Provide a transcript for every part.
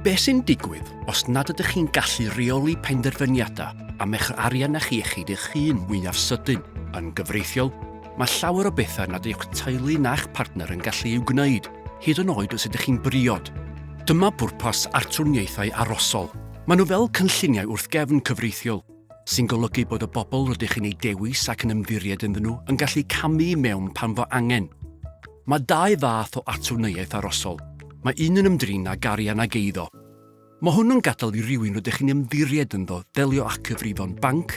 Be sy'n digwydd os nad ydych chi'n gallu rheoli penderfyniadau am eich arian a'ch iechyd eich hun mwyaf sydyn? Yn gyfreithiol, mae llawer o bethau nad yw'ch teulu na'ch partner yn gallu eu gwneud, hyd yn oed os ydych chi'n briod. Dyma bwrpas artwrniaethau arosol. Maen nhw fel cynlluniau wrth gefn cyfreithiol, sy'n golygu bod y bobl rydych chi'n eu dewis ac yn ymddiried ynddyn nhw yn gallu camu i mewn pan fo angen. Mae dau fath o atwrneiaeth arosol. Mae un yn ymdrin ag arian ag eiddo. Mae hwn yn gadael i rywun rydych chi'n ymddiried ynddo ddelio â'ch cyfrifon banc,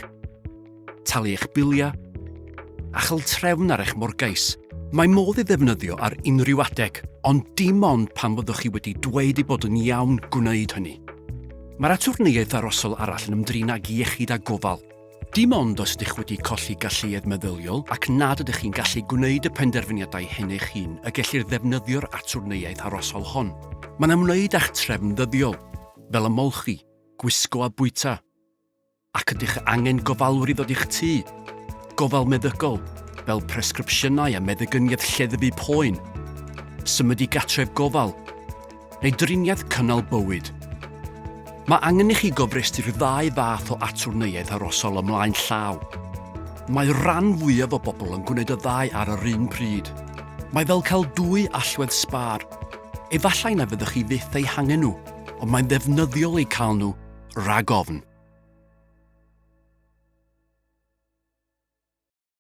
talu eich biliau, a chael trefn ar eich morgais. Mae modd ei ddefnyddio ar unrhyw adeg, ond dim ond pan fyddwch chi wedi dweud ei bod yn iawn gwneud hynny. Mae'r atwrneiaeth arosol arall yn ymdrin ag iechyd a gofal. Dim ond os ydych wedi colli galluedd meddyliol ac nad ydych chi'n gallu gwneud y penderfyniadau hyn eich hun y gellir ddefnyddio'r atwrneiaeth arosol hon. Mae'n ymwneud â'ch trefn ddyddiol, fel ymolchi, gwisgo a bwyta. Ac ydych angen gofalwyr i ddod i'ch tŷ? Gofal meddygol, fel presgripsiynau a meddygyniaeth lleddfu poen, symud i gartref gofal, neu driniaeth cynnal bywyd. Mae angen i chi gofrestru'r ddau fath o atwrneiaeth arosol ymlaen llaw. Mae rhan fwyaf o bobl yn gwneud y ddau ar yr un pryd. Mae fel cael dwy allwedd sbâr. Efallai na fyddwch chi fyth eu hangen nhw, ond mae'n ddefnyddiol eu cael nhw rhag ofn.